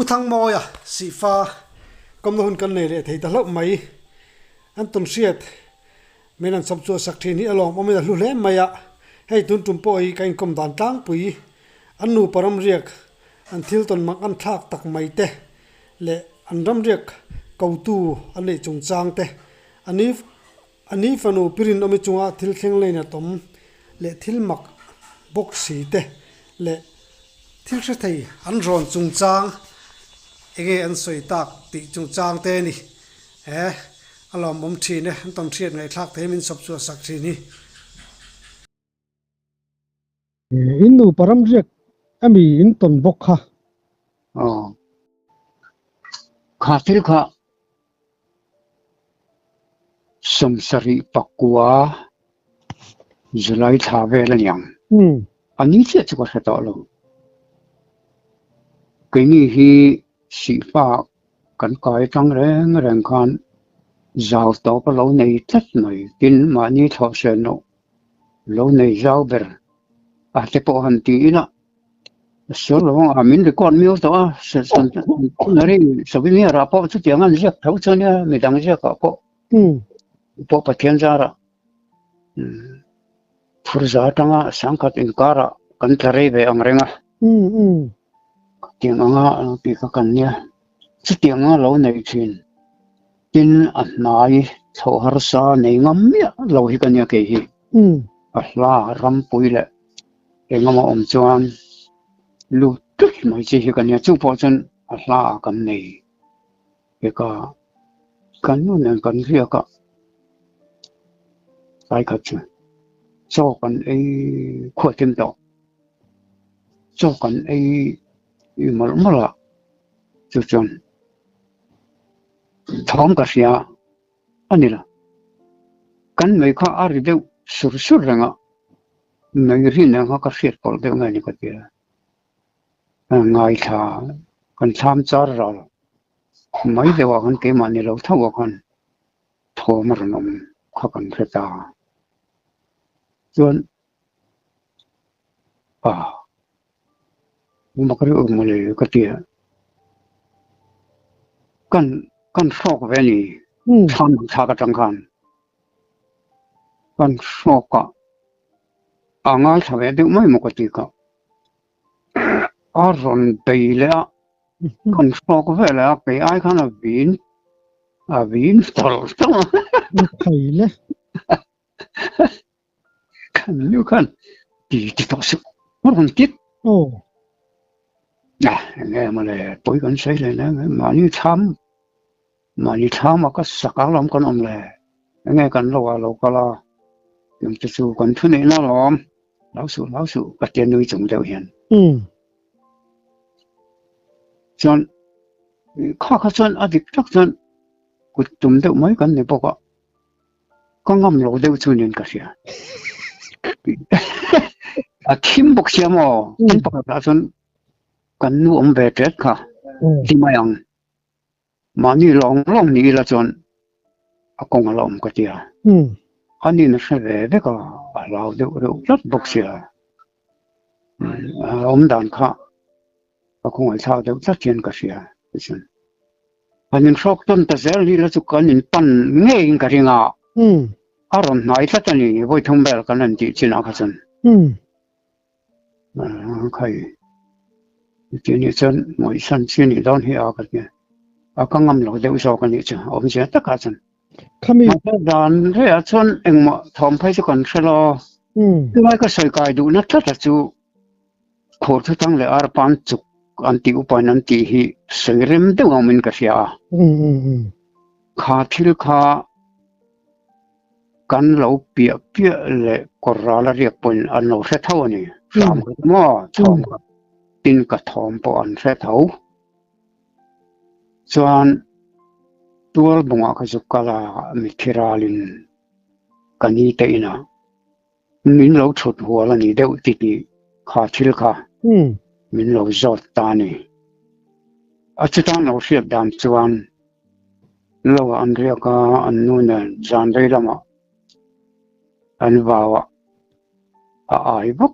Pu Thangmawia Sihfa kawmna hun kan nei leh thei ta hlauh mai. An tawn hriat min an chhawp chhuah sak thin hi a lawmawmin a hlu hle mai a. Hei tun tum pawh hi ka inkawm dan tlangpui an nupa ramriak an thil tawn mak an thlak tak mai te leh an ramriak kotu an neih chungchang te a ni A ni fanu Pirinawmi chunga thil thleng lane a tawm leh thil mak bawk si te leh thil hre thei an rawn chungchang enge an sawi tak tih chungchang te a ni. He a lawmawm thin e, an tawnhriat ngaihthlak thei min sawp chhuah sak thin hi. In nupa ramriak ami in tawn bawk kha. Aw. Kha thil kha sawmsarih pakua July thla vel a niang. A ni chiah chu ka hre tawh lo. Keini hi Sihfa kan kai atang reng reng khan zau tawp a lo nei tlat mai. Tin, mahni thlawhsen loh Lo nei zau ber a te pawh han ti ila sual lo ang a min record miau tawh a souvenir ah pawh chutiang an ziak tho chu ania midang ziak ah pawh pawh Pathian zarah phurza atanga sangkhat inkarah kan tla rei ve ang reng a tiang anga tih kha kan nia chutiang anga lo nei thin. Tin, a hnai chhoh harsa nei ngam miah lo hi ka nia kei hi. A hla rampui leh engemaw awm chuan lut tut mai chi hi ka nia. Chu pawh chuan a hla ah kan nei vek a, kan nu nen kan riak a, tlai khat chu chaw kan ei khuah thim tawh. Chaw kan ei mawlh mawlh a, chu chuan. Thawm ka hria a ni lo. Kan mei kha a ri deuh sur sur reng a, mei rin ang kha ka hriat pawlh deuh nge ni ka ti a. Ngaithla kan thlam char ral mai deuh ah khan keimah ni lo tho ah khan thawm a rawn awm kha kan hre ta. Chuan ah Makar awm mawle ka ti a, kan kan hrawk ve a ni thlam ang thlak atang khan kan hrawk a a ngaithla ve deuh mai maw ka ti kha a rawn bei leh a kan hrawk ve leh a kei ai khan a vin a vin tawlh tawlh a. Kan nu khan ti ti tawh suh a rawn tit. Aw. Ah, enge mawle pawi kan sawi hle hle mai. Mahni thlam, mahni thlam a ka sak ang lawm kan awm le. Enge kan lo ah lo kal a, tiang te chu kan thu neihna lawm. Hlau suh, hlau suh ka tia nui chung deuh hian. Chuan kha kha chuan a dik tak chuan kut tum deuh mai kan ni bawk a. Ka ngam lo deuh chu niin ka hria. A thim bawk sia maw? Thim pakhat ah chuan kan nu awm ve ṭet kha ti mai ang. Mahni lawng lawng ni ila chuan a kawng a la awm ka ti a. Anin a hre ve vek a, a hlau deuh reuh tlat bawk sia. A awm dan kha ka khawngaihthlak deuh tlat hian ka hria tichuan kan inhrawk tawn ta zel ni la chu kan inpan ngeiin ka ring a a rawn hnai tlat a ni vawi thum vel kan han tih chinah kha chuan khai tih nih chuan ngawihsan chi nih dawn hi a ka tia a ka ngam lo deuh zawk a nih chu awmzia takah chuan Khami dan rehah chuan engmah thawm phei chu kan hre lo tungai ka sawi kai duhna tlat a chu Khur thutang leh arpan chuk an tih upain an tih hi sawi rem deuh awmin ka hria a. Kha thil kha kan lo piah piah leh kawr ral a riak pawhin an lo hre tho a ni. Hram kha maw thawm kha tin ka thawm pawh an hre tho. Chuan tual bungah ka zuk kal a mitthi ralin ka ni te inah Min lo thut hual a ni deuh ti tih kha thil kha min lo zawt ta a ni. A chutan lo hriat dan chuan lo ah an riak a, an nu nen zan rei lamah an vau ah a ai vak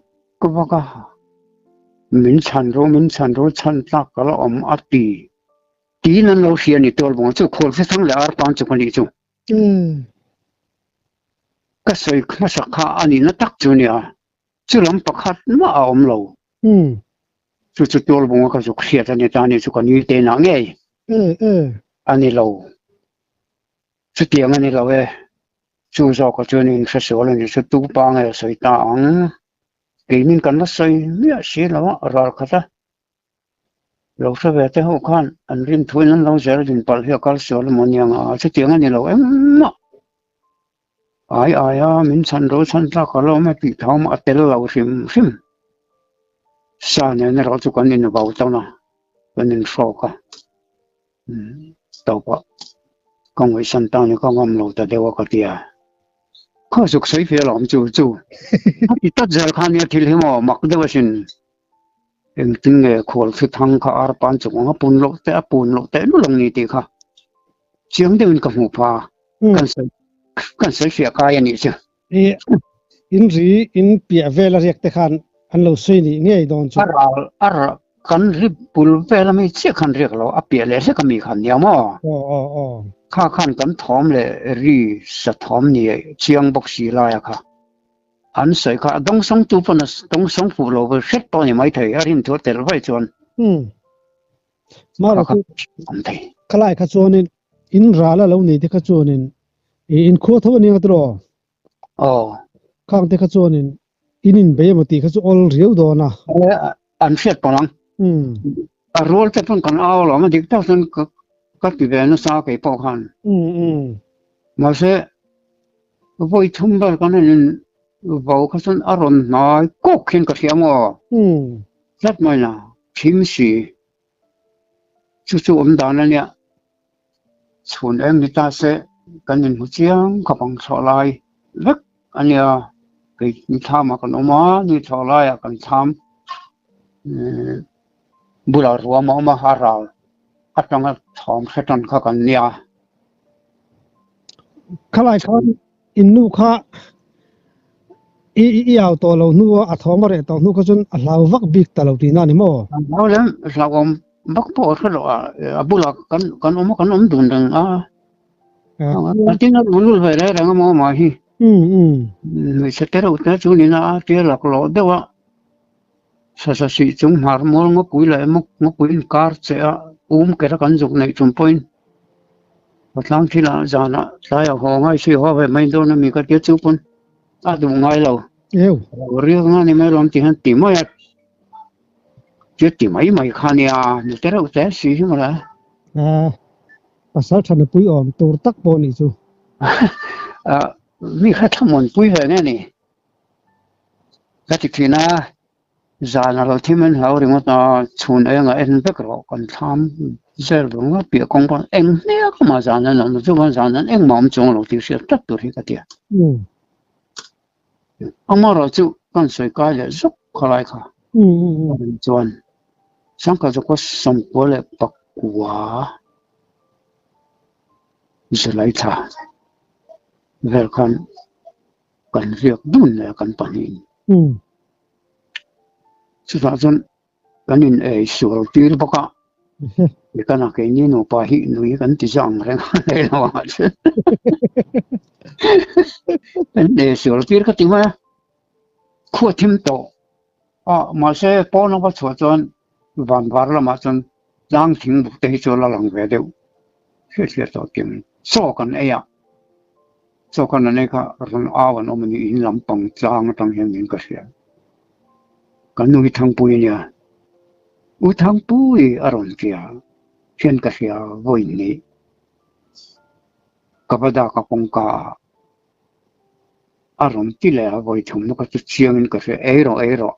vak a. Min chhan rawh, min chhan rawh, chhan tlak ka la awm a ti. Tiin an lo hria a ni Tualbunga chu khawl hre thang leh arpan chu ka nih chu. Ka sawi hmasak kha a nihna tak chu nia, chu lam pakhat mah a awm lo. Chu chu Tualbunga ka zuk hriat a ni ta ni chu ka nui te nah ngei a ni lo. Chutiang a ni lo e, chu zawkah chuan inhresual a ni chu tu pa nge a sawi ta ang. Keinin kan la sawi miah si lo a, ral khat a. Lo hre ve te ho khan an rin thuin an lo zel din palh hi a kal sual emaw nia nga chutiang a ni lo engmah. Ai ai a min chhan ro chhan tlak a lawm a tih thawm a tel lo hrim hrim. Sa nen erawh chu kan invau tawn a, kan inhrawk a. Tawpah ka ngaihsan tan i ka ngam lo ta deuh a ka ti a. Kha zuk sawi fe alawm chu chu. A ti tlat zel kha nia thil hi maw mak deuh asin. Engtin nge khual thu thang kha arpan chung anga pun loh te a pun loh teh lul ang ni tih kha chiang deuhin ka hmuh pha. Kan sawi kan sawi fiah kai a nih chu. I in ri in piah vel a riak te khan an lo sawi nih ngei dawn chu. A ral a ral kan ri bul vel ami chiah khan riak lo a piah leh hlek ami khan nia maw? Aw aw aw. Kha khan kan thawm leh ri sa thawm ni chiang bawk si laia kha. An sawi kha a dawngsawng tu pawn a dawngsawng fuh lo ve hret pawh a ni maithei a rin thu a tel vaih chuan Mara chu khalai kha chuanin in ral a lo nei te kha chuanin i in khua tho a nia tiraw? Aw. Khang te kha chuanin in inbei emaw tih kha chu awl riau dawn a. An hriat pawh ang. A rual te pawn kan au alawm a dik tak chuan ka ti ve nasa kei pawh khan. Mahse Vawi thum ber kan han in vau kha chuan a rawn hnai kawk hian ka hria maw? Tlat mai na, thim si. Chu chu awm dan a nia. Chhun eng ni ta se kan inhmu chiang khawp ang thlawh lai vek a nia. Kei ni thlamah kan awm a, ni thlawh laiah kan thlam bulah ruam a awm a, a ral atanga thawm hre tan kha kan nia. Khalai khan in nu kha i i au tawh lo hnu a, a thawm a reh tawh hnu kha chuan a hlau vak bik ta lo tihna a ni maw? A hlau lem, hlauhawm vak pawh a hre lo a, a bulah kan kan awm a, kan awm dun reng a. A tin a luhlul ve reng reng a maw mah hi. Hmeichhe te reuh te chu nina a tia laklawh deuh a. Sasa sih chung hmar mual ngawpui leh ngawpui inkar che a um kera kan zuk neih tum pawhin Patlang thilah zanah tlaiah haw ngai si haw ve mai dawn a mi ka tia chu pawn a duh ngai lo. Riak nga ni mai lawm ti hian ti mai a tia ti mai mai kha nia ni te reuh te si hi mawle. Pasal tha nupui awm tur tak pawh nih chu. Mi kha thlamuanpui ve nge ni. Ka ti thin a, zan a lo thim an hlau ringawt a, chhun eng a en vek rawh kan thlam zel vang a piah kawng pawh eng hniak a mah zan an awm chuan zan an engmah awm chuang lo tih hriat tlat tur hi ka ti a. Amaherawhchu kan sawi kai leh zawk khalai kha chuan Sangkhat zawka sawmkua leh pakua July thla vel khan kan riak dun leh kan pahnihin. Chutah chuan kan in ei sual tir bawk a, Mekana keini nupa hi nui kan ti zang reng a nei lo ang chuan kan ei sual tir ka ti mai a, khua thim tawh a mahse pawn a va chhuah chuan van var lamah chuan tlang thing buk te hi chu a la lang ve deuh hriat hriat tawh tiang chaw kan ei a. Chaw khan an ei kha rawn au an awm a ni, in lampang tlang atang hian min ka hria. Kan nu hi Thangpui a nia, U Thangpui a rawn ti a, hian ka hria vawi hnih. Ka va dak a kawngka ah a rawn ti leh a, vawi thum na kha chu chiangin ka hria, ei rawh ei rawh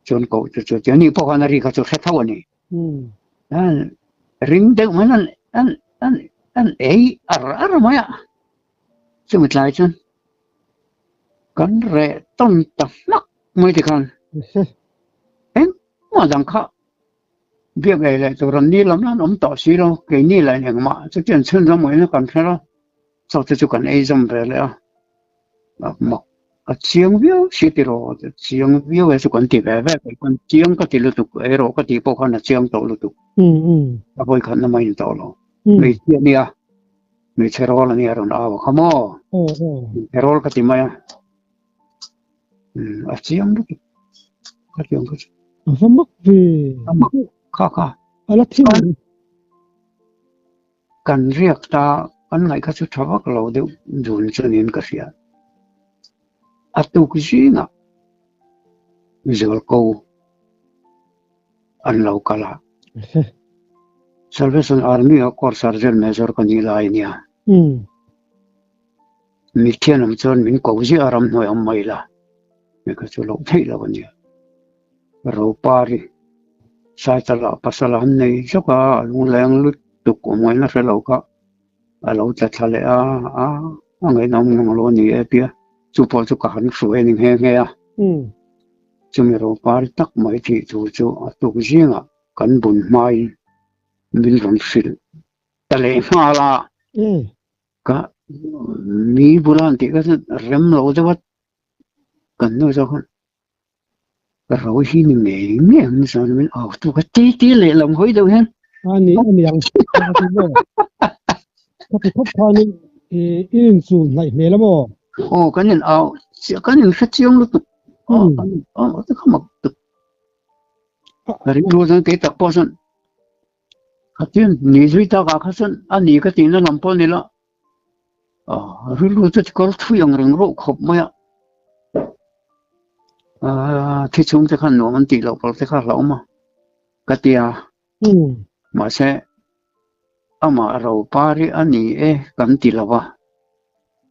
chuan koh chu chu a ti a, ni pawh khan a ri kha chu hre tho a ni. Ring deuh mai an an an an ei ar ar mai a, chumi tlai chuan kan reh tawn ta hmak mai tikhan engmah dang kha biak ei leh tur an ni lam an awm tawh si lo, keini lah in engmah chutiang chhun ram awih na kan hre lo, chaw te chu kan ei zawm ve leh a, mak. A chiang viau si tiraw, chiang viau e chu kan ti ve ve kei pawn chiang ka ti lutuk erawh ka tih pawh khan a chiang tawh lutuk. A vawi khatna mai ni tawh lo. Hmeichhia a nia, hmeichhe rawl a nia rawn au a kha maw? Hmeichhe rawl ka ti mai a, a chiang lutuk ka ti ang kha chu. A va mak ve. A mak kha kha. A la thim ang. Kan riak ta, kan ngaih kha chu tha vak lo deuh dun chu niin ka hria. A tuk zingah zualko an lo kal a. Salvation Army ah Corps Sergeant Major ka nih lai ania. Mithian awm chuan min ko ziah a, ramhnuai awm mai la, hei kha chu loh theih loh ania. Ropari Saitala pasal an nei zawk a, a lungleng lutuk awm ngaihna hre lo kha a lo tla thla leh a, a a ngaihnawm ngang lo a ni e tia chu pawh chu ka han hruai a ni nghe nghe a. Chumi Ropari tak mai thih tur chu a tuk zingah kan bun hmain min rawn hrilh ta leh nghal a. Ka mi bula an tih kha chuan rem lo deuh a, kan nu zawk khan ka ro hi ni ngei ngei ang chuan min au tu kha ti ti lehlam hawi deuh hian. A ni a ni ang ka ti khawp khanin i inchul hnaih hmel a maw? Aw kan in au kan in hre chiang lutuk aw kan in au te kha mak tuk ka ringlo chuan kei tak pawh chuan Khatin ni zui takah kha chuan a ni ka tihna lam pawh a ni la, rilru chu tikawr thui ang reng rawh khawp mai a, thi chhung te khan nuam an tih loh pawh te kha a hlauhawm a ka ti a, mahse amah ro pari a ni e kan ti lo va,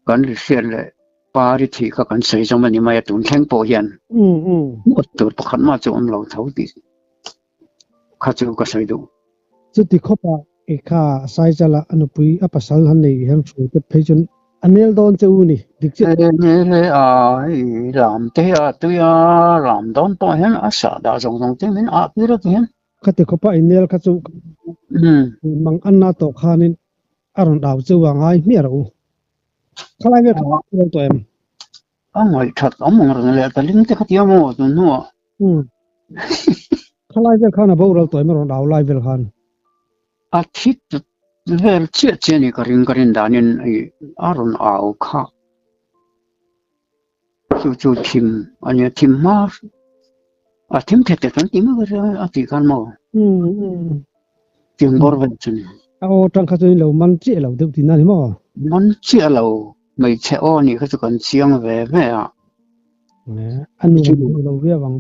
kan ri hriat leh pari thih kha kan sawi zawm a ni mai a tun thleng pawh hian hmuh tur pakhat mah chu awm lo tho tih. Kha chu ka sawi duh. Chuti khawpa i kha Saizala a nupui a pasal han nei hian hruai te phei chuan a nel dawn che u ni, dik chiah. E nel e a, i lam te hi a tui a, lam dawn pawh hian a sah dah zawng zawng te min ah tir a ti hian. Khati khawpa i nel kha chu mang anna tawh khanin a rawn au che u a ngai hmiah rawh u. Khalai vel kha a lo tawh em? A ngaihthat awm ang reng leh ta ling te kha tia maw tun hnuah. Khalai vel khan a boral tawh em a rawn au lai vel khan. A thi vel chiah chiah a ni ka ring ka rin danin a rawn au kha. Chu chu thim a nia thim hma a thim thet thet an ti mai ka hria a tih khan maw. Tiang bawr vel chu ni. A aw tang kha chuan in lo man chiah lo deuh tihna a ni maw? Man chiah lo, hmeichhe aw nih kha chu kan chiang ve ve a. A nu an hmuh lo viau ang.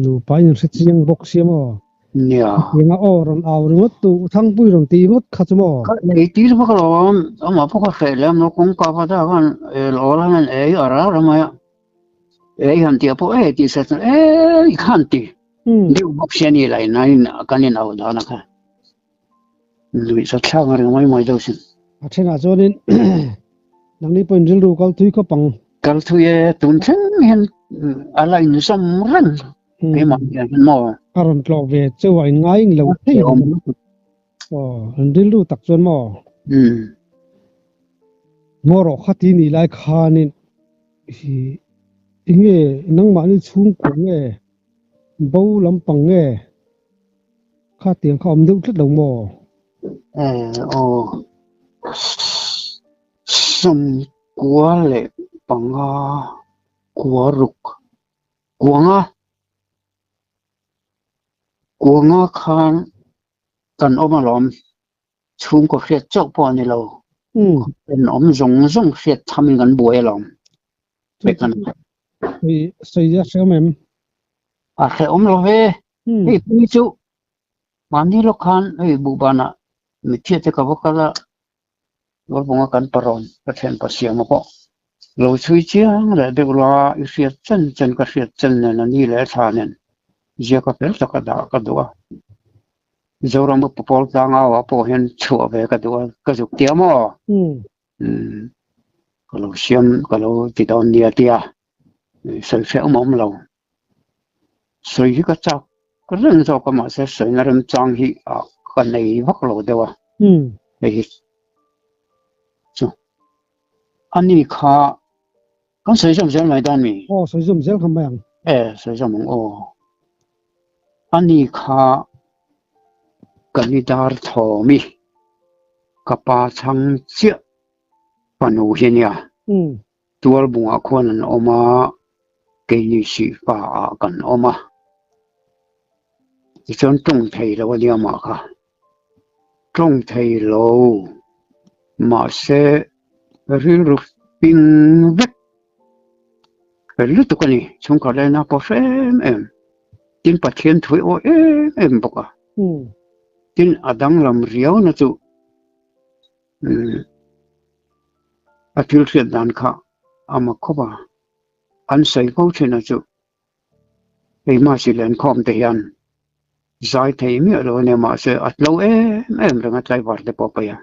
Nupa in hre chiang bawk sia maw? Nia. Hetianga aw rawn au ringawt tu U Thangpui rawn ti ngawt kha chu maw? Ka nei tir vak lo a, amah pawh ka hreh lem lo, kawngka va dah khan el awl hian ei a ral ram mai a. Ei han tih pawh ei tih se chuan ei kha an ti deuh bawk sia ni lai na in kan in au dan a kha nuih sa thlak ang reng mai mai deuh sin. A thenah chuanin nangni pawhin rilru kal thui khawp ang. Kal thui e tun thleng hian a la inzawm reng keimah hian maw. A rawn tlawh ve cheu a inngai eng lo thei ang. Aw an rilru tak chuan maw. Maw rawh kha ti nih lai khanin Hi enge nangmahni chhungkua nge bo lampang nge kha tiang kha awm deuh tlat lo maw? Eh aw sawmkua leh panga kua ruk kuanga kuanga khan kan awm alawm. Chhungkaw hriat chauh pawh a ni lo. Rinawm zawng zawng hriat thamin kan buai alawm. Sawi a hrehawm em? A hrehawm lo ve. Hei pui chu mahni lawk khan hei buhbanah mithiat te ka va kal a, Lawlbunga kan parawn ka thianpa siama pawh lo chhui chiang leh deuh la, i hriat chen chen ka hriat chen nen a ni leh thla nen ziaka fel taka dah ka duh a. Zoram upa pawl tlangau ah pawh hian chhuah ve ka duh a, ka zuk tia maw? Umm ka lo siam ka lo ti dawn nia tia sawi hreh awm a awm lo. Sawi hi ka chak reng zawk a mahse sawina remchang hi ka nei vak lo deuh a, hei hi chu ani kha. Kan sawi zawm zel mai dawn mi? Aw, sawi zawm zel kha mai ang. E, sawi zawm ang aw. Ani kha ka ni dar thawm i, ka pa chhang chiah fanu hi a nia. Tual bungah khuan an awm a, keini sihfa ah kan awm a. Tichuan tawng thei lo a nia mah kha. Tawng thei lo mahse rilru ping vek fel lutuk a ni. Chhungkhat laina pawh hre em em. Tin Pathian thu aw em em bawk a. Tin a danglam riauna chu A thil hriat dan kha a mak khawp a, an sawi fo thin a chu keimah chi lenkhawm te hian zai thei miah lo a nia mahse a tlo em em reng a tlaivar te pawh a paih a,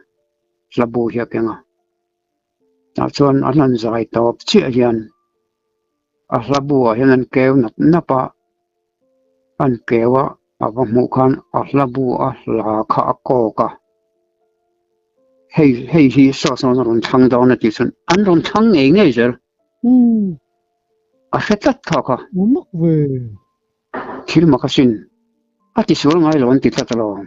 hla bu hi a keng a, tah chuan an han zai tawp chiah hian a hla bu ah hian an keu nap nap a, an keu a A va hmuh khan a hla bu a hla kha a kawk a, hei hei hi saw sawn a rawn thlang dawn a tih chuan an rawn thlang ngei ngei zel. A hre tlat kha kha. Mak ve. Thil mak asin. A tisual ngai lo an ti tlat alawm.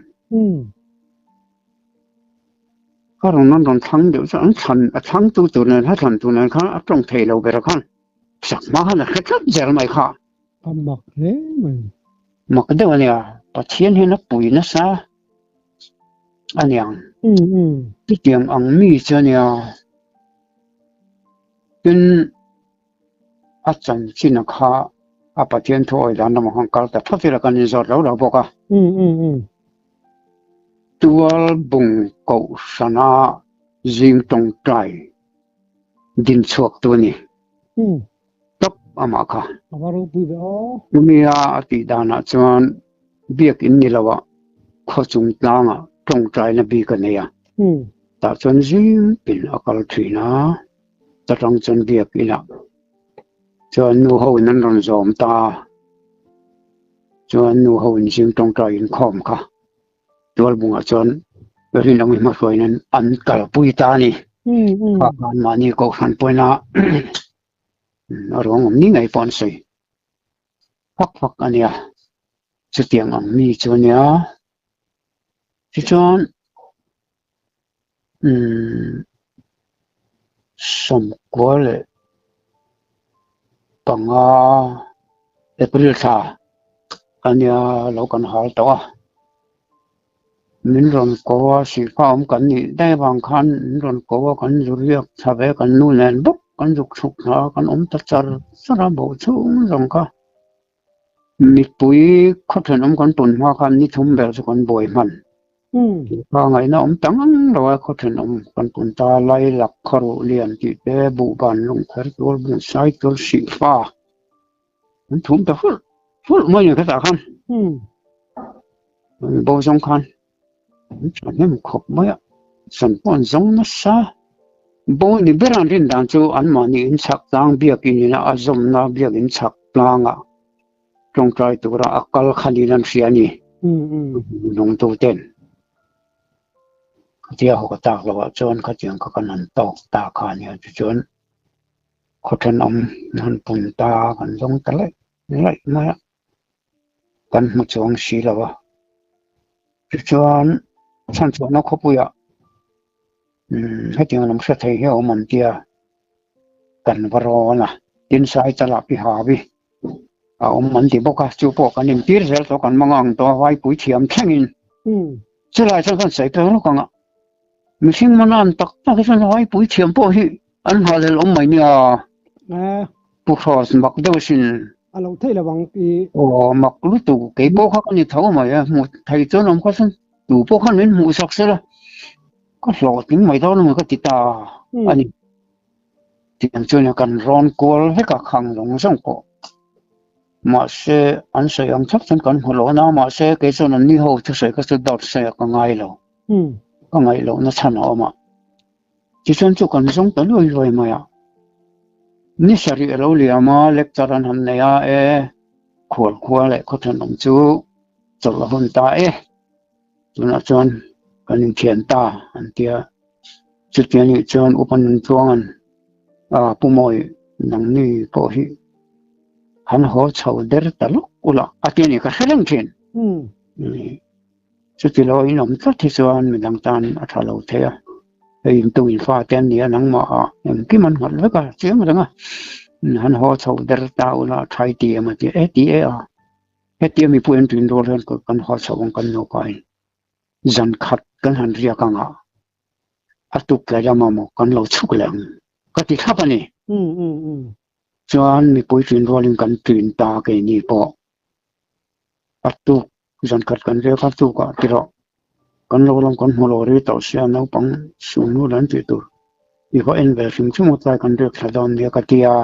Ka rawn an rawn thlang deuh chuan an thlan a thlangtu tur nen a thlan tur nen khan a tawng thei lo ber khan sak hma khan a hre tlat zel mai kha. A mak hle mai. Mak deuh a nia, Pathian hian a pui nasa a niang. Chutiang ang mi chu a nia. Tin, a chanchin a kha a Pathian thu awi dan lamah khan kal ta phawt ila kan inzawt lo lo bawk a. Tual bung kohhrana zing tawngtai din chhuak tu a ni. Tawp amah kha. A va ropui ve aw. Chumia a tih danah chuan biakin ni loah khaw chung tlangah tawngtaina bik a nei a. Tah chuan zingpin a kal thin a, ta tang chuan biakinah chuan nu hoin an rawn zawm ta a, chuan nu hoin zing tawngtai inkhawm kha Tualbungah chuan rinawm hmahruain an kalpui ta a ni. Kha khan mahni kohhran pawina a ruang awm ni ngei pawh an sawi fak fak a nia. Chutiang ang mi chu a nia. Tichuan 95 April thla a nia lo kan hal tawh a, min rawn ko a sihfa awm kan nih daih avang khan min rawn ko a kan zu riak thla ve kan nu nen bawk kan zuk chhuk hna a kan awm ta char char a boh chhung zawng kha mipui khaw thenawm kan tun hma khan ni thum ber chu kan buai hman. Tihpa ngaihna awm ta ngang lo a, khaw thenawm kan pun ta lai lak khaw ruh lian tih te, buhban lungpher tur, buhsai tur, sihfa an thum ta fulh fulh mai ni khetah khan. An bo zawng khan an thahnem khawp mai a, san pawh an zawng nasa. Bo ni ber an rin dan chu anmahni inchhak tlang biakin ina a zawmna biakin chhak tlangah Tawngtai tura a kal khanin an hria a ni. Nungtu ten khatia haw tak lovah chuan khatiang kha kan han tawk ta kha a nia. Tichuan khaw thenawm han pun ta kan zawng ta laih laih mai a, kan hmu chuang si lo a. Tichuan chhanchhuahna khawpuiah hetiang lam hre thei hi a awm an tia kan va rawn a, tin sai chala pi hawi a awm an ti bawk a, chu pawh kan intir zel tawh kan hmang ang tawh a, vaipui thiam thlengin chulai chuan kan sawi peng lawk ang a, mihring mana an tak tak hi chuan vaipui thiam pawh hi an nghalel awm mai nia, Pu Hros mak deuh sin. A lo theih lo ang i. Aw mak lutuk kei pawh kha ka ni tho mai a, hmuh thei chuan awm kha chuan tu pawh khan min hmuh sak sela ka hlawhtling mai dawn emaw ka ti ta a ni. Tiang chuan kan rawn kual vek a khang zawng zawng pawh. Mahse an sawi ang thlap chuan kan hmu lo na mahse kei chuan an ni ho thusawi kha chu dawt sawi a ka ngai lo. Ka ngaih lohna chhan a awm a. Tichuan chu kan zawng ta luai luai mai a. Ni sarih a lo liam a, lecture an han nei a e, khual khua leh khaw thenawm chu chawlh a hun ta e. Tunah chuan kan inthian ta an ti a. Chutia nih chuan Upa Nuntluanga'n a Pu Mawi Nangni pawh hi han haw chho der ta lawk ula a ti a ni ka hre reng thin. Chuti lo in awm tlat hi chuan midang tan a tha lo thei a, hei in tung in fa te an ni a nangmah ah engkim an nghalh vek a chiang reng a, han haw chho der ta ula tha i ti em a ti e ti e a, hetia mipui an rin rual hian kan haw chho ang kan nupa in zan khat kan han riak ang a. A tuk tlai lama maw kan lo chhuk leh ang ka ti thlap a ni. Chuan mipui ṭin rualin kan ṭin ta keini pawh a tuk zan khat kan rel kha tukah ti rawh kan lo lam kan hmu lo ri tawh sia naupang sum nu lan tih tur i va en ve hrim hrim tlai kan riak thla dawn nia ka ti a,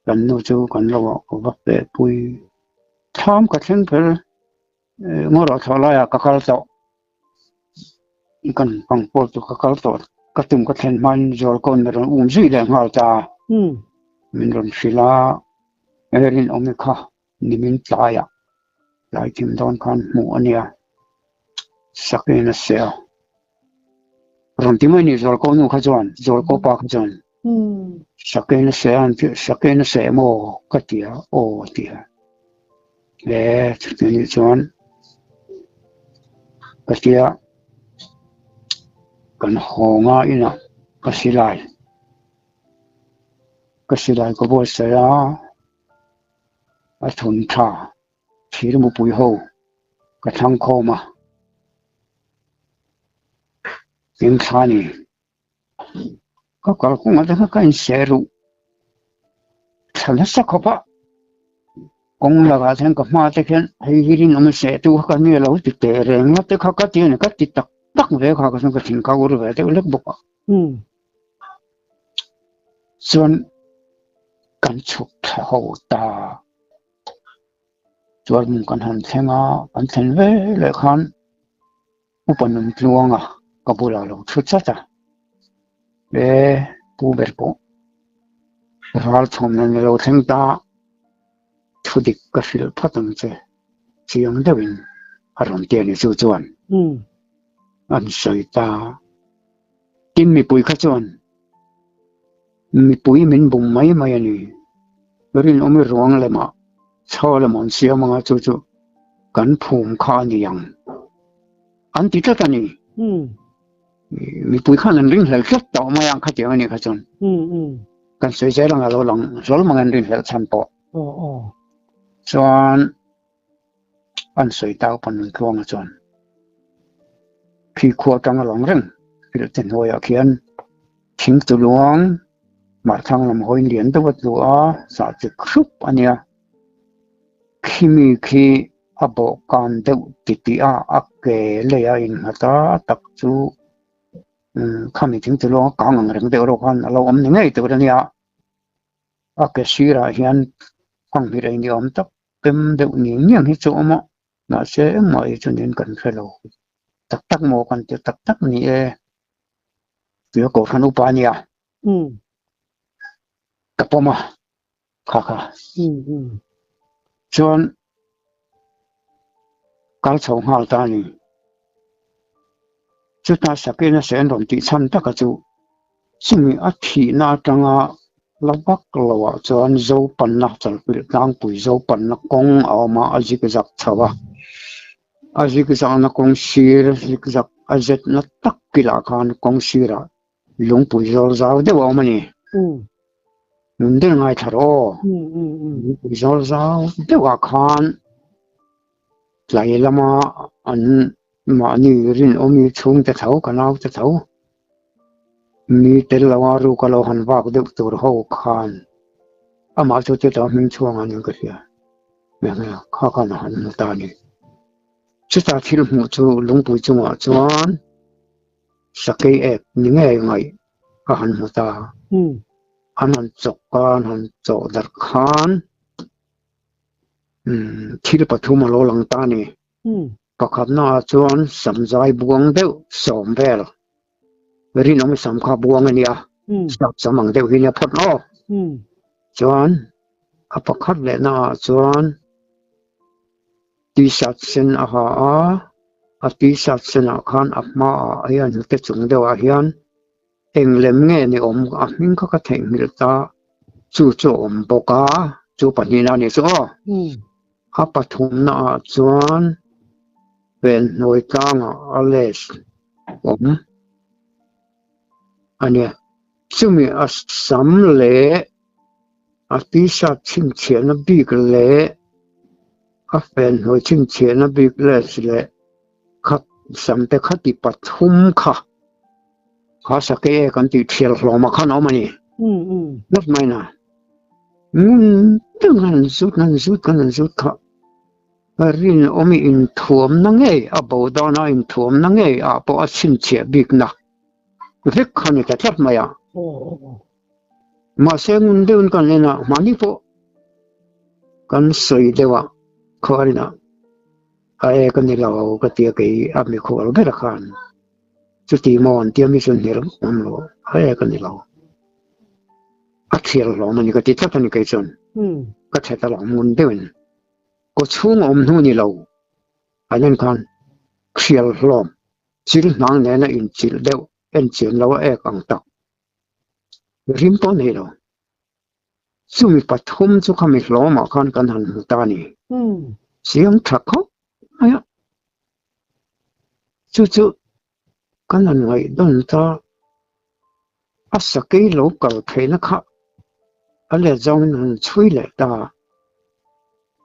kan nu chu kan lo ah ka va feh pui thlam ka thleng fel ngaw rawh thlawh laiah ka kal tawh. Kan pang pawh chu ka kal tawh ka tum ka thlen hmain zualkawn min rawn um zui leh nghal ta min rawn hrilh a he rinawmi kha nimin tlaiah tlai thim dawn khan hmuh a nia sakin a seh a rawn ti mai ni zualkaw nu kha chuan zualkaw pa kha chuan sakin a seh a sakin a seh maw ka ti a aw a ti a. Le chuti nih chuan ka tia kan haw nga inah ka silai ka silai ka buatsaih a a thun tha thir mupui ho ka thlang khawm a engthla ni. Ka kalkawngah te kha ka inseh ruh thla nasa khawp a, kawng lakah chuan ka hma te khian hei hi rinawm a seh tu kha ka nia lo ti teh reng a te kha ka ti a ni ka ti tak tak ve kha ka chuan ka thin kha ur ve deuh lek bawk a. Chuan kan chhuk thla ho ta chuan kan han thleng a, kan thlen ve leh khan. Upa Nuntluanga ka bulah lo thu chat a, e pu ber pawh ral chhawm nan a lo thleng ta, thu dik ka hrilh phawt ang che, chiang deuhin a rawn ti a ni chu chuan an sawi ta. Tin mipui kha chuan mipui min bum mai mai a ni, rinawmi ruang lemah chho lam an siam anga chu chu kan phum kha a ni ang an ti tlat a ni. Mipui khan an ring hlel tlat tawh mai ang khatiang a nih kha chuan kan sawi zel anga lo lang hlawl mang an ring hlel chhan pawh. Chuan an sawi tak pawn an tluang a chuan khi khua atang a lang reng hrilh te hnuaiah khian thing chu luang marthang lam hawiin lian deuh a tlu a sah chik hrup a nia khimi khi a bawhkan deuh titih a a ke lei a innghat a a tak chu khami thing chu luang a kang ang reng deuh erawh khan a lo awm ni ngei tur a nia a ke sirah hian fanghmir ei ni awm tak. Pem deuh ni ngiang hi chu a awm a, mahse engmah hi chu nin kan hre lo. Tak tak maw kan ti tak tak ni e. Tui a kohhran upa a nia. Ka pawm a, kha kha. Chuan kal chho nghal ta a ni. Chuta Sakina se an rawn tih chhan taka chu chumi a thihna atanga la vak loah chuan Zopanna chalpilh tlangpui Zopanna kawng a awm a, a zik zak chho a. A zik zakna kawng sir zik zak a zetna tak kilah khan kawng sirah lungpui zawl zau deuh a awm a ni. Nun deuh ngaithla rawh aw. Lungpui zawl zau deuhah khan tlai lama an mahni rinawmi chhungte tho ka naute tho mi tel loa ruk a lo han vak deuh tur ho khan amah chu chutah hming chhuang a nih ka hria kha khan a han hmu ta a ni. Chutah thil hmuh chu lungpui chungah chuan sakei ek ni ngei ngaih a han hmu ta. An han chawk a, an han chawh darh khan thil pathum a lo lang ta a ni. Pakhatnaah chuan samzai buang deuh sawm vel rinawm sam kha buang a nia, sap sam ang deuh hi nia phawt aw. Chuan a pakhat lehnaah chuan t-shirt sen a ha a, a t-shirt senah khan a hmaah hian hnute chung deuhah hian eng lem nge ni awm a hming kha ka theihnghilh ta. Chu chu a awm bawk a, chu pahnihna a nih chu aw. A pathumna ah chuan Venhnuai tlangah a les awm a nia. Chumi a sam leh a t-shirt chhinchhiahna bik leh a Venhnuai chhinchhiahna bik les leh kha sam te kha ti pathum kha kha sakei e kan tih thial hlawm ah khan a awm a ni. Ngawt mai na. Ngun deuh khan an zut an zut khan an zut kha rinawm i inthuamna ngei a bo dana inthuamna ngei ah pawh a chhinchhiah bikna vek kha ni ta tlat mai a. Mahse ngun deuhin kan en a, mahni pawh kan sawi deuh a khuarinah a ek a ni lo ka ti a kei a mikhual ber khan chuti maw an tia mi chuan hnial awm lo a ek a ni lo. A thial hlawm a ni ka ti tlat a ni kei chuan ka thet alawm ngun deuhin kaw chhung awm hnu ni lo an en khan thial hlawm chil hnang nena inchilh deuh en chian lo a ek ang tak rim pawh nei lo chumi pathum chu khami hlawmah khan kan han hmu ta a ni chiang tha khawp mai a chu chu Kan han ngaih dawn ta, a sakei lo kal theihna kha a let zawngin han chhui leh ta.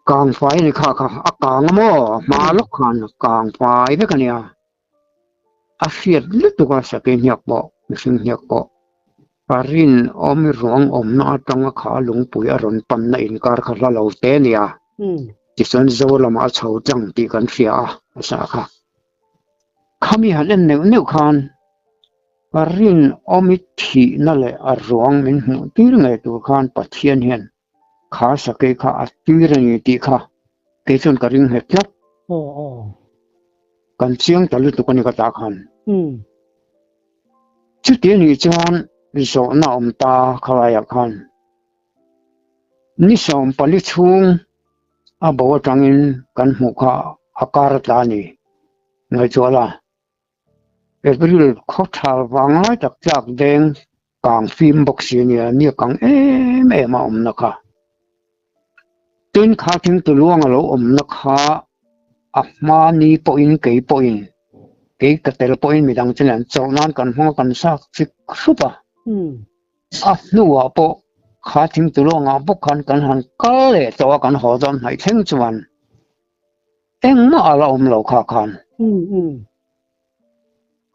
Kang fai a ni kha kha, a kang a maw? A hma lawk khan a kang fai vek a nia. A hriat lutuk a sakei hniak pawh, mihring hniak pawh. A rinawm ruang awmna atanga kha lungpui a rawn panna inkar kha hla lo te a nia. Tichuan Zoramah a chho tlang tih kan hria a, a sa kha. Khami han en neuh neuh khan rinawmi thihna leh a ruang min hmuh tir ngei tur khan Pathian hian kha sakei kha a tir a ni tih kha kei chuan ka ring nghet tlat. Kan chiang ta lutuk a ni ka tah khan. Chuti a nih chuan zawhna a awm ta khalaiah khan Ni 14 chhung a bo atangin kan hmuh kha a kar a tla a ni. Ngaihtuah la, April khaw thal vang lai tak tlak deng kang fim bawk si a nia, nia kang em em a awmna kha. Tin, kha thingtuluang a lo awmna kha a hma ni pawhin kei pawhin, kei ka tel pawhin midang chu nen chawlh nan kan hmang a kan sak chik hrup a. A hnuah pawh kha thingtuluangah bawk khan kan han kal leh tawh a, kan haw dawn hnaih thleng chuan engmah a la awm lo kha khan.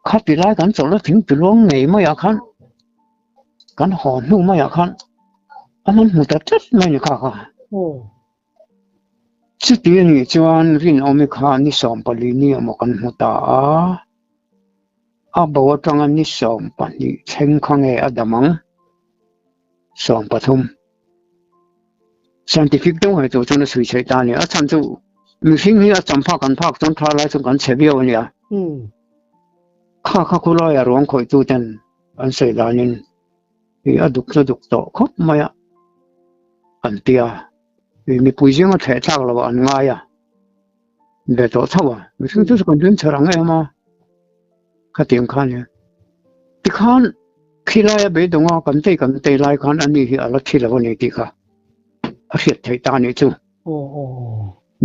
Khati lai kan chawlhna thingtuluang ngei maiah khan kan haw hnu maiah khan a han hmu ta tlat mai ni kha kha. Chuti a nih chuan Rinawmi kha ni 14 ni emaw kan hmu ta a, a bo atanga ni 12 thleng kha nge a dam ang? 13. Scientific deuh hai tur chuan a chhui chheih ta a ni. A chhan chu mihring hi a cham phak kan phak chuan tha lai chuan kan chhe viau a nia. Kha kha khawlaia ruang khawih tu ten an sawi danin I a duk chu duk tawh khawp mai a, an ti a. I mipui zinga thleh thlak lo ah an ngai a, ve tawh chauh a. Mihring chu chu kan rin chher ang em a, khatiang khan nia. Tikhan khilai a beidawng a, kan tei kan tei lai khan ani hi a la thi lo a ni tih kha a hriat theih ta a nih chu.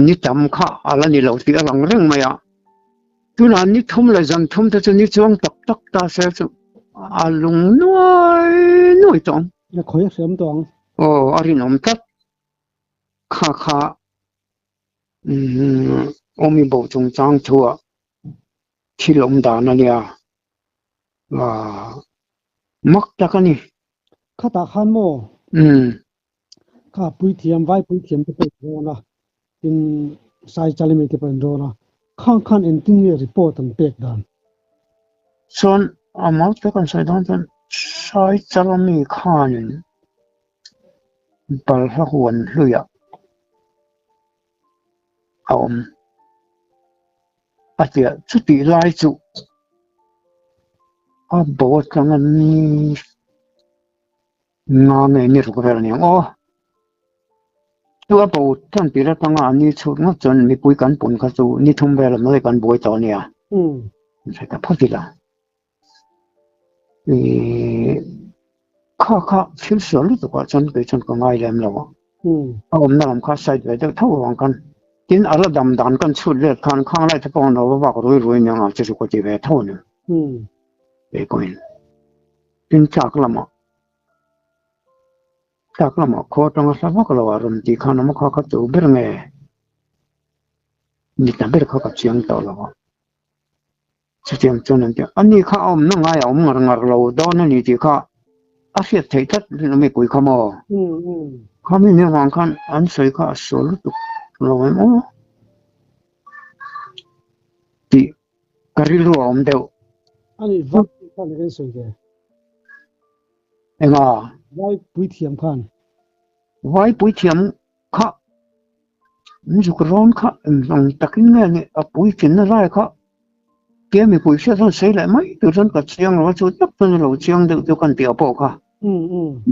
Ni tam kha a la ni lo tih a lang reng mai a. Tunah ni thum leh zan thum te chu ni chuang tak tak ta se chu a lung nuai nuai tawh ang. A khawi a hriam tawh ang. Aw, a rinawm tlat. Kha kha awmi bo chungchang thu ah thil awm dan a nia. Mak tak a ni. Khatah khan maw? Kha puithiam, vai puithiam te pawh in rawn a, tin Sai Chalimi te pawh in rawn a, khang khan engtin nge report an pek dan? Chuan a mau te kan sawi dawn chuan Sai Chalami khanin balhla huan hluiah a awm a tia chutih lai chu a bo atanga Nga nge ni ruk vel aniang aw. Chu a bo tan tir atanga an ni chhut ngawt chuan mipui kan pun kha chu ni thum vel a mawi kan buai tawh ania. Hre ta phawt ila. Ih. Kha kha thil sual lutuk ah chuan kei chuan ka ngai lem lo a. A awmna lam kha side ve deuh tho avang khan tin a la dam dan kan chhut let khan khang lai te pawh an lo va vak rui rui nia ang chu chu ka ti ve tho a ni. Kei pawhin tin tlak lamah tlak lamah khaw atanga hla vak lo ah rawn tih khan awm a kha kha chu ber nge ni ta ber kha ka chiang tawh lo a. Chutiang chuan an ti a, ani kha a awmna ngai a awm ngar ngar lo dawn a ni tih kha a hriat theih tlat mipui kha maw? Khami ni avang khan an sawi kha a sual lutuk lo em aw tih ka rilru a awm deuh. Ani vai khan eng sawi ve? Enga? Vai puithiam khan. Vai puithiam kha min zuk rawn kha engvang takin nge ni a puitlinna lai kha tia mipui hriat chuan sawi leh mai tur chuan ka chiang lo a chu tak chuan a lo chiang deuh chu kan tih pawh kha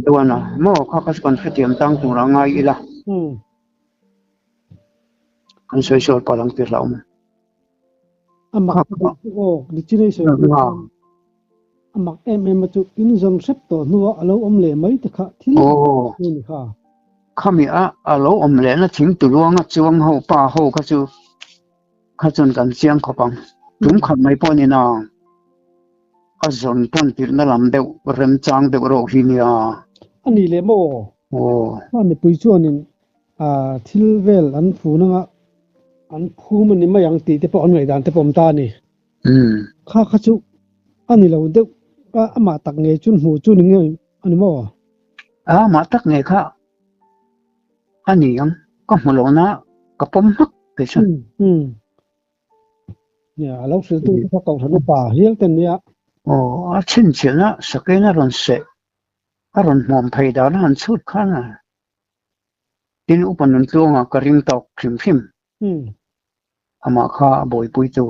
chuan a maw kha kha chu kan hrethiam tang tur a ngai ila kan sawi sawi palh ang tih hlauh mai. A mak aw destination a mak em em a chu in zawm hrep tawh hnuah a lo awm leh mai te kha thil a ni kha. Khami a a lo awm lehna thing tuluanga chuang ho pa ho kha chu kha chuan kan chiang khawp ang. Tum khat mai pawh ni na a zawn tawn tirhna lam deuh remchang deuh rawh hi nia. A ni leh maw? Aw. Hma mipui chuanin thil vel an fun anga an phum a ni mai ang tih te pawh an ngaihdan te pawh awm ta a ni. Kha kha chu a ni lo deuh a, amah tak ngei chu hmuh chu ni ngei a ni maw? Amah tak ngei kha a ni ang, ka hmu lo na ka pawm hmak kei chuan. Nia, a lo hrilh tu te kha Kohhran upa hial te an nia. Aw, a chhinchhiahna sakeina rawn seh a rawn hmuam phei dan a han chhut khan a. Tin, upa nun tluanga ka ring tawk hrim hrim. Amah kha a buaipuitu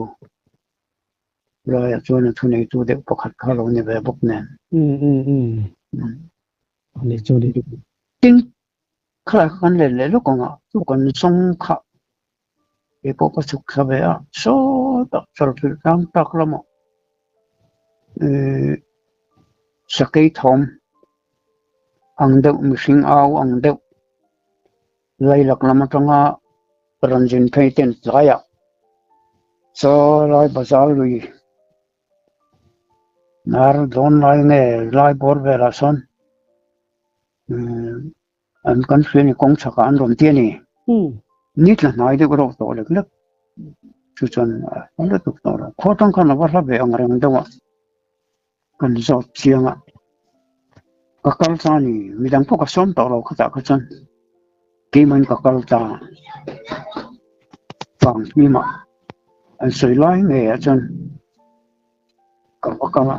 laiah chuan a thuneitu deuh pakhat kha lo ni ve bawk nen. Tin, khalai kha kan len leh lawk ang a, chu kan zawng kha kei pawh ka chhuk thla ve a, sawtah chawlhhrilh tlang tak lamah ihh sakei thawm ang deuh mihring au ang deuh lailak lam atanga rawn zin phei ten tlaiah chaw lai bazar lui nar dawn lai nge lai bawr velah sawn an kan hria a ni kawng chhakah an rawn ti a ni ni tla hnai deuh erawh tawh lek lek chu chuan a la tuk tawh lo khaw atang khan a va hla ve ang reng deuh a. Kan zawt chiang a, ka kal ta a ni, midang pawh ka sawm tawh lo khatah kha chuan keimah in ka kal ta vang hlimah an sawi lai ngei ah chuan ka va kal a,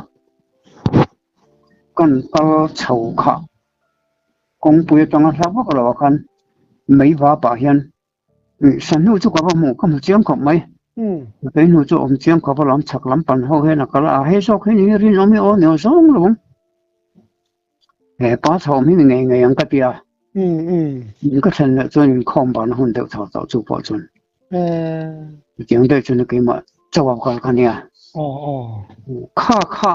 kan kal chho kha kawngpui atanga hla vak lo ah khan mei va pah hian Sahnu chu ka va hmuh, ka hmu chiang khawp mai. Kei hnu chu awm chiang khawp alawm, chhak lam pan ho hian a kal a, hei zawk hi ni rinawm hi aw ni aw zawng lo ang. He pa chhawm hi ni ngei ngei ang ka ti a. In ka thlen leh chuan inkhawm ban a hun deuh tho tawh chu pawh chuan. Chutiang deuh chuan keimah chauh a kal kha nia. Kha kha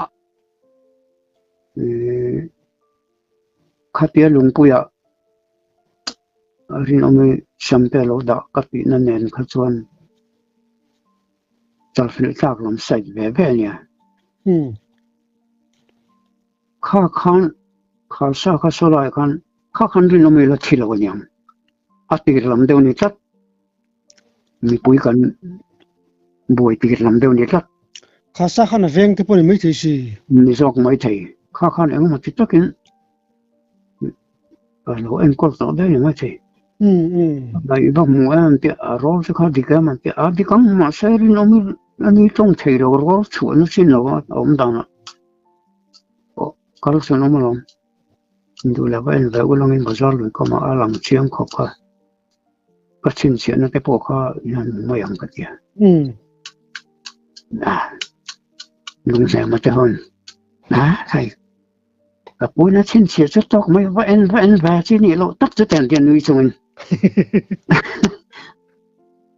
Khatia lungpuiah rinawmi samte a lo dah ka tihna nen kha chuan chalfilh tlak lam side ve ve a nia. Kha khan Khalsa kha saw laiah khan kha khan rinawmi la thi lo a niang. A tir lam deuh a ni tlat. Mipui kan buai tir lam deuh a ni tlat. Khalsa khan a veng te pawh a ni maithei si. Ni zawk maithei. Kha khan engemaw ti takin a lo enkawl tawh daih a ni maithei. Ngaih va hmu em tih a rawl te kha dik em an ti a, dik ang mahse rinawm hi a ni tawng thei lo rawl chhuahna chin lo a awm danah pawh kal chuan awm alawm. Duh leh va en ve ulangin bazar lui kawmah a lang chiang khawp kha. Ka chhinchhiahna te pawh kha hian mai ang ka ti a. Lungzema te hawn a hei ka puina chhinchhiah chu tawk mai va en va en ve chi nih loh tak chu ten tian nui chungin.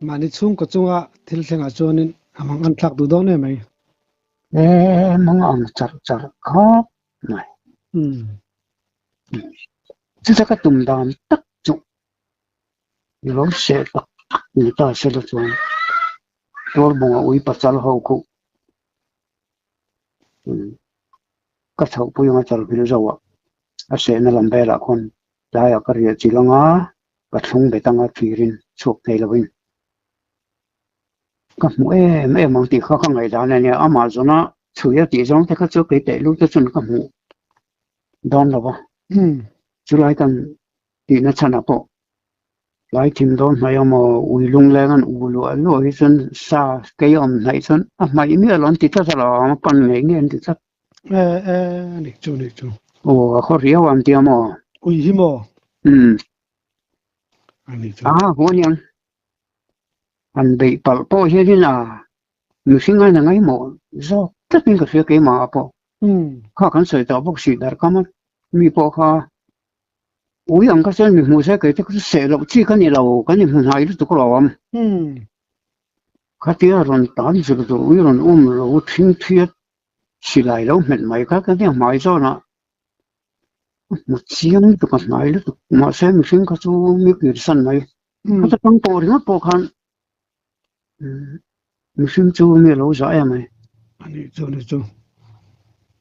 Mahni chhungkaw chunga thil thlengah chuanin a mang an thlak duh dawn em mai. E mang ang char char khawp mai. Chuta ka tum dan tak chu i lo seh tak tak ni ta sela chuan Tualbunga ui pasal ho khuh ka chhohpui anga chalhmil zo a, a sehna lam velah khawn tlaiah ka riah chilh anga ka thlung bet anga thirin chhuak thei lovin ka hmu em em ang tih kha ka ngaihdan a nia, amah zawna chhui a tih zawng te kha chu kei teh lut te chuan ka hmuh dawn lo va, chulai kan tihna chhanah pawh tlai thim dawn hnaih a maw ui lungleng an u luah luah hi chuan sa kei a awm hnaih chuan a hmaih miah lo an ti tlat a lo a pan ngei ngei an ti tlat. E e nih chu nih chu. Aw a khaw riau an tia maw? Ui hi maw? Umm. A nih chu. A huan hian han beih palh pawh hianin a mihring a na ngaimawh zawk tlatin ka hria keimah ah pawh. Kha kan sawi tawh bawk si darkam a mi pawh kha ui ang kha chuan mi hmuh se kei te chu seh loh chi ka ni lo kan inhmu hnai lutuk lo awm. Khatia rawn tan zir tur ui rawn um lo thing thiat silai lo hmet mai kha ka nia hmai zawnah a hmu chiang lutuk a hnai lutuk mahse mihring kha chu mi kirsan mai. Khata tang pawh ringawt pawh khan mihring chu mi a lo zah em mai. A nih chu a nih chu.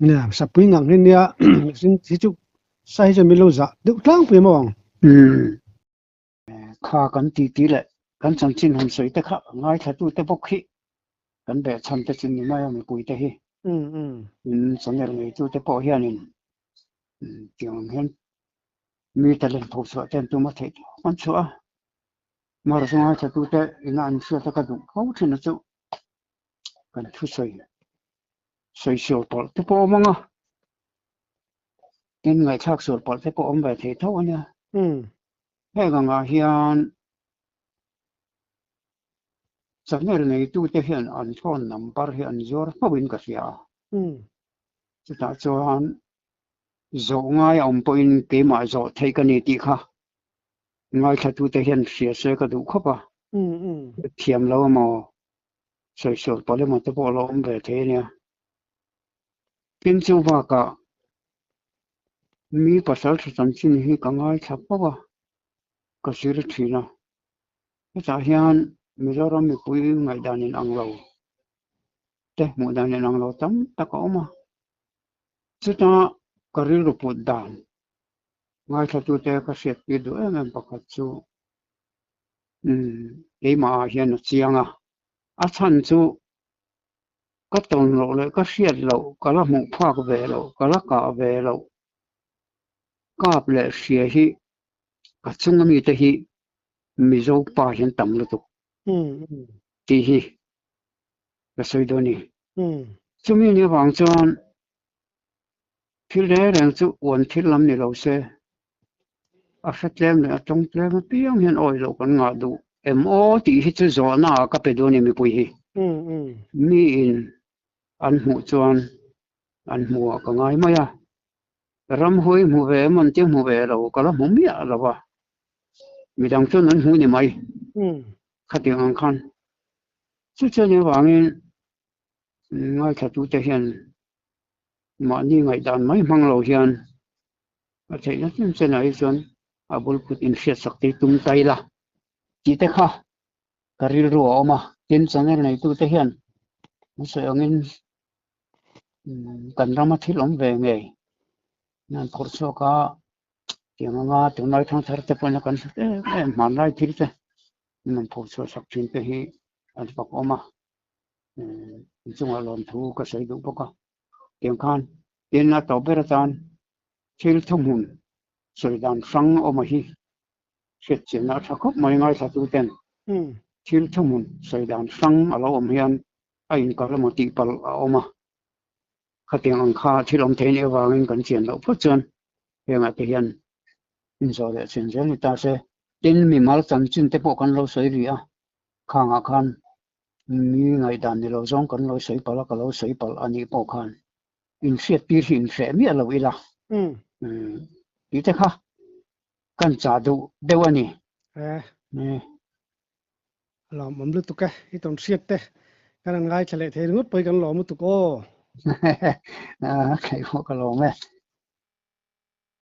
Nia sapui ngang hi nia mihring hi chu sai hi chuan min lo zah deuh tlangpui maw ang. Kha kan titi leh kan chanchin han sawi te kha ngaithlatute bawk hi kan behchhan te chu ni mai a mipuite hi. In channel neitute pawh hianin tiang ang hian mi talent tho chhuah te an tum a theih tawp an chhuah a. Amaherawhchu ngaithlatute ina an hriat a ka duh fo thin a chu kan thusawi sawi sual pawlh te pawh a awm ang a. Tin, ngaihthlak sual palh te pawh awm ve thei tho a nia. Heng angah hian channel neitute hian an phone number hi an zuar fo in ka hria a. Chutah chuan zawh ngai a awm pawhin keimah zawh theih ka ni tih kha ngaithlatute hian hria se ka duh khawp a. Thiam lo emaw sawi sual palh emaw te pawh a lo awm ve thei a nia. Tin chu bakah mi pasal tha chanchin hi ka ngaithla fo a, ka zir thin a. Hetah hian Mizoram mipui ngaihdan in ang lo te hmuh dan in ang lo tam tak a awm a. Chuta ka rilru put dan ngaithlatute ka hriattir duh em em pakhat chu keimah ah hian a chiang a, a chhan chu Ka tawn loh leh ka hriat loh, ka la hmuh phak ve loh, ka la kah ve loh kap leh hria hi ka chunga mite hi Mizo pa hian tam lutuk tih hi ka sawi dawn a ni. Chumi ni avang chuan thil reng reng chu uan thil lam ni lo se, a hre tlem leh a tawng tlem apiang hian awi loh kan ngah duh em aw tih hi chu zawhna ah ka pe duh a ni mipui hi. Miin an hmuh chuan an hmuh ah ka ngai mai a, ramhuai hmu ve em an tia hmu ve lo ka la hmu miah lo a, midang chuan an hmu ni mai khatiang ang khan. Chu chuan avangin ngaithlatute hian mahni ngaihdan mai hmang lo hian a theihna chin chenah hi chuan a bul kut inhriatsak te hi tum ta ila tih te kha ka rilru a awm a, tin channel neitute hian an sawi angin kan rama thil awm ve ngei an phawrh chhuak a, tiang anga tunlai thangthar te pawhin a kan hre em em hmanlai thil te an phawrh chhuah sak thin te hi an fak awm a, inchungah lawmthu ka sawi duh bawk a, tiang khan tin a tawp ber atan thil thuhmun sawi dan hrang awm a hi hriatchianna a tha khawp mai ngaithla tu ten thil thuhmun sawi dan hrang a lo awm hian a inkal emaw tih palh a awm a, khatiang ang kha thil awm thei nih avangin kan chian loh phawt chuan hengah te hian inzawh leh chian zel ni ta se. Tin, mimal chanchin te pawh kan lo sawi rih a, khangah khan mi ngaihdan ni lo zawng kan lo sawi palh a, ka lo sawi palh a nih pawh khan inhriat tir hi inhreh miah lo ila tih te kha kan chah duh deuh a ni. A lawmawm lutuk e, i tawn hriat te kan han ngaithla leh thei ringawt pawh hi kan lawm lutuk aw. Kei pawh ka lawm e.